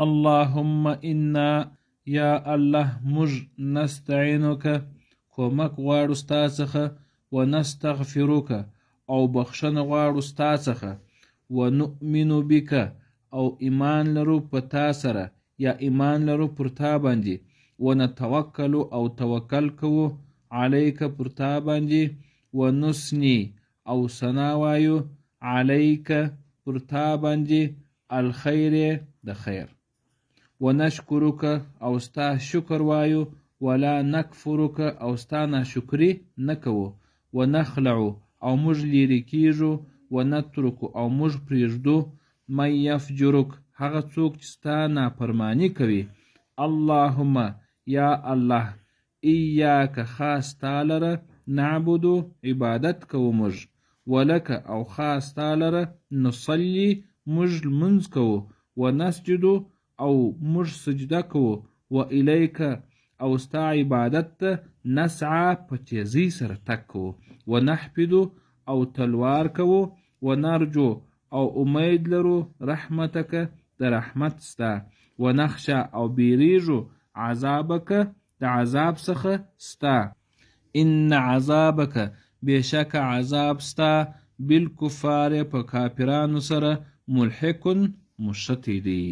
اللهم انا یا الله موږ نستعینک کومک غواړو ستا څخه، ونستغفرک او بخښنه غواړو ستا څخه، ونؤمن بک او ایمان لرو په تا سره یا ایمان لرو پر تا باندې، ونتوکل او توکل کوو علیک پر تا باندې، ونثني او ثنا وایو علیک پر تا باندې الخیر د خیر، ونشکرک او ستا شکر وایو، ولا نکفرک او ستا ناشکري نه کوو، ونخلع او موږ لیرې کیږو، ونترک او موږ پریږدو من یفجرک هغه څوک چې ستا نافرماني کوي. اللهم یا الله ایاک خاص تا لره نعبد عبادت کوو موږ، ولک او خاص تا لره نصلي موږ لمونځ کوو، ونسجد او موږ سجده کوو، والیک او ستا عبادت ته نسعی په تیزۍ سره تګ کوو، ونحفد او تلوار کوو، ونرجو او امید لرو رحمتک د رحمت ستا، ونخشی او بیریږو عذابک د عذاب څخه ستا. ان عذابک بېشکه عذاب ستا بالکفار په کافرانو سره ملحق نښتی دی.